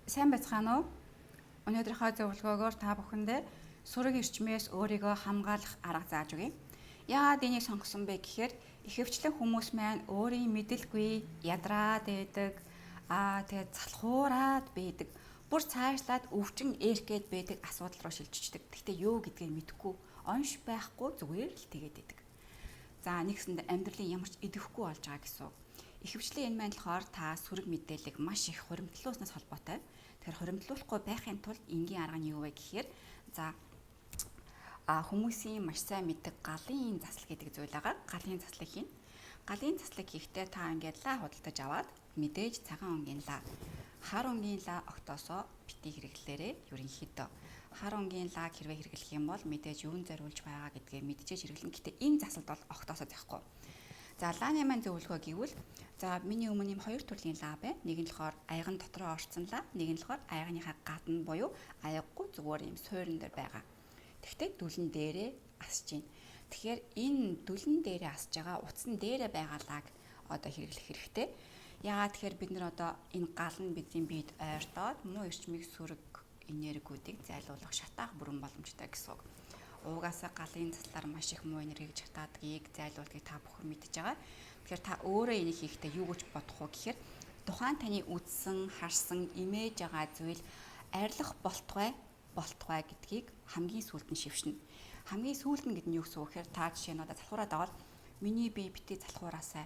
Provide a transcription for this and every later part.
Сайн байцгаана уу? Өнөөдрийнхөө зөвлөгөөгөөр та бүхэндээ сөрөг эрчмээс өөрийгөө хамгаалах арга зааж өгье. Яагаад энийг сонгосон бэ гэхээр ихэвчлэн хүмүүс маань өөрийн мэдэлгүй ядраад байдаг, тэгээд залхуураад байдаг, бүр цаашлаад өвчин ээрх гээд байдаг асуудал руу шилжчихдэг. Гэхдээ юу гэдгийг мэдэхгүй, онш байхгүй зүгээр л тэгээд байдаг. За нэгсэнд амьдралын ямар ч идэвхгүй болж байгаа гэсэн үг. Ихэвчлэн энэ маань болохоор та сөрөг мэдээллийг маш их хуримтлуулснаас холбоотой. Тэгэхээр хуримтлуулахгүй байхын тулд энгийн арга нь юу вэ гэхээр за хүмүүсийн маш сайн мэддэг галын засал гэдэг зүйл байгаа. Галын заслыг хийнэ. Галын заслыг хийхдээ та ингээд лаа худалдаж аваад мэдээж цагаан өнгийн лаа, хар өнгийн лаа огтоосоо битгий хэрэглээрээ ерөнхийдөө. Хар өнгийн лааг хэрвээ хэрэглэх юм бол мэдээж юун зориулж байгаа гэдгээ мэдчихэж хэрэглэнэ. Гэхдээ энэ засалд бол огтоосоо захгүй. За лааны маань зөвлөгөө гэвэл за миний өмнө юм хоёр төрлийн лаа байна. Нэг нь болохоор аяган дотроо орцсон лаа, нэг нь болохоор аяганыхаа гадна буюу аяггүй зүгээр юм суурин дээр байгаа. Тэгвэл дүлэн дээрээ асж байна. Тэгэхээр энэ дүлэн дээрээ асж байгаа утсан дээрээ байгаа лааг одоо хэрэглэх хэрэгтэй. Яагаад тэгэхээр бид нар одоо энэ гал нь бидний биед ойртоод муу эрчмийг сөрөг энергиудыг зайлуулах шатаах бүрэн боломжтой гэсэн үг. Угаасаа галын заслаар маш их муу энергийг шатаадгийг, зайлуулдгийг та бүхэн мэдж байгаа. Тэгэхээр та өөрөө энийг хийхдээ юу гэж бодох вэ гэхээр тухайн таны үзсэн, харсан, имэж байгаа зүйл арилах болтугай, болтугай гэдгийг хамгийн сүүлд нь шившнэ. Хамгийн сүүлд нь гэдэг нь юу гэсэн үг гэхээр та жишээ нь одоо залхуураад байгаа бол миний бие битгий залхуураасай,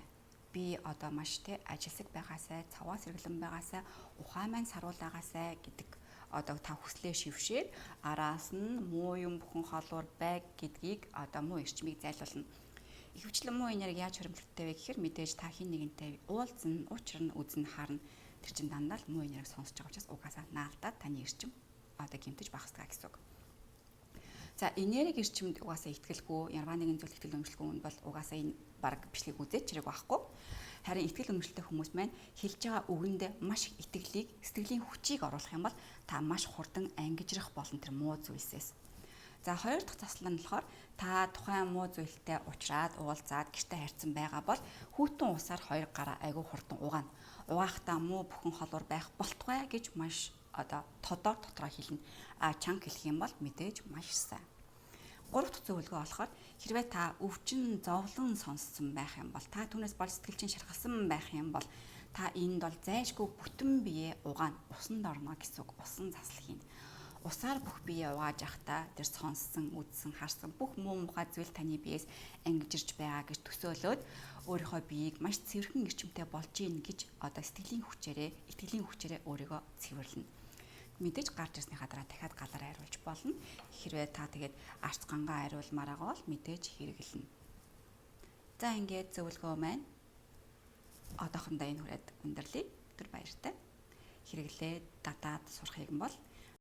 би одоо маш тэ ажилсаг байгаасай, цаваа сэргэлэн байгаасай, ухаан маань саруулаагаасай гэдэг одоо та хүслээ шившээд араас нь муу юм бүхэн холуур байг гэдгийг одоо муу эрчмийг зайлуулна. Ихэвчлэн муу энерги яаж хоримтлалтай вэ гэхээр мэдээж та хин нэгэнтэй уулзна, учрна, үзнэ, харна. Тэр чинь дандаа л муу энерги сонсож байгаа учраас угаасаа наалтаад таны эрчим одоо гэмтэж багасдаг гэсэн үг. За энерги эрчимд угаасаа итгэлгүй, ямарваа нэгэн зүйл итгэл үнэмшилгүй хүн бол угаасаа энэ баг бичлэгийг үзээч хэрэг байхгүй. Харин итгэл үнэмшилтэй хүмүүс маань хэлж байгаа үгэндээ маш их итгэлийг, сэтгэлийн хүчийг оруулах юм бол та маш хурдан ангижрах болно тэр муу зүйлсээс. За хоёр дахь заслал нь болохоор та тухайн муу зүйлтэй уулзраад уулзаад гэртээ харьцсан байгаа бол хүйтэн усаар хоёр гараа айгүй хурдан угаана. Угаахтаа муу бүхэн холуур байх болтугай гэж маш одоо тодор дотроо хэлнэ. А чанга хэлэх юм бол мэдээж маш сайн. Гурав дахь зөвлөгөө болохоор хэрвээ та өвчин зовлон сонссон байх юм бол та түүнээс бол сэтгэл чинь шархалсан байх юм бол та энд бол зайлшгүй бүтэн биеэ угаана. Усанд орно гэсэн үг. Усан засал хийнэ. Усаар бүх биеэ угааж явахдаа тэр сонссон, үзсэн, харсан бүх муу мухай зүйл таны биеэс ангижирч байгаа гэж төсөөлөөд өөрийнхөө биеийг маш цэвэрхэн эрчимтэй болж ийн гэж одоо сэтгэлийн хүчээрээ, итгэлийн хүчээрээ өөрийгөө цэвэрлэнэ. Мэдээж гарч ирснийхаа дараа дахиад галаар ариулж болно. Хэрвээ та тэгээд арц гангаа ариулмаар байгаа бол мэдээж хэрэглэнэ. За ингээд зөвлөгөө маань одоохондоо энэ хүрээд өндөрлөе. Түр баяртай. Хэрэглээ датаад сурахыг бол